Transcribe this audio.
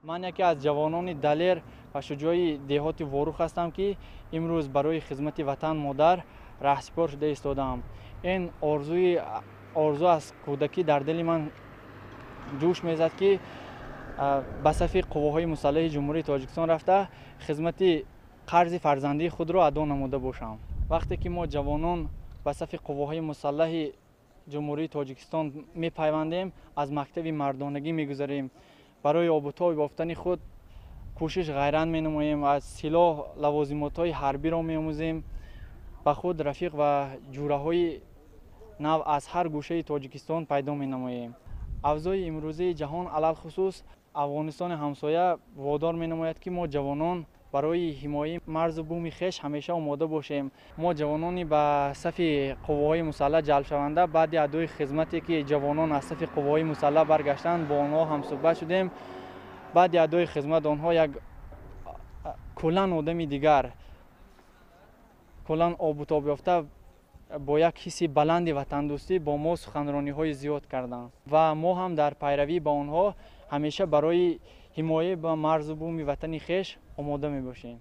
Ман яке аз ҷавонони далер ва шуҷои деҳоти Ворух ҳастам, ки имрӯз барои хизмати ватан модар раҳсипор шуда истодаам. Ин орзу аз кӯдакӣ дар дили ман ҷӯш мезад, ки ба сафи қувваҳои мусаллаҳи Ҷумҳурии Тоҷикистон рафта хизмати қарзи фарзандии худро адо намуда бошам. Вақте ки мо ҷавонон ба сафи қувваҳои мусаллаҳи Ҷумҳурии Тоҷикистон мепайвандем, аз мактаби мардонагӣ мегузарем, барои обутоб ёфтани худ кӯшиш ғайрат менамоем, аз силоҳ лавозимотҳои ҳарбиро меомӯзем, ба худ рафиқ ва ҷӯраҳои нав аз ҳар гӯшаи Тоҷикистон пайдо менамоем. Авзои имрӯзаи ҷаҳон, алалхусус Афғонистони ҳамсоя, водор менамояд, ки мо ҷавонон барои ҳимояи марзу буми хеш ҳамеша омода бошем. Мо ҷавонони ба сафи қувваҳои мусаллаҳ ҷалбшаванда баъди адои хизмате, ки ҷавонон аз сафи қувваҳои мусаллаҳ баргаштанд, бо онҳо ҳамсӯҳбат шудем. Баъди адои хизмат онҳо як куллан одами дигар, куллан обутоб ёфта, бо як ҳисси баланди ватандӯстӣ бо мо суханрониҳои зиёд карданд ва мо ҳам дар пайравӣ ба онҳо ҳамеша барои ҳимоя ба марзу буми ватани хеш омода мебошем.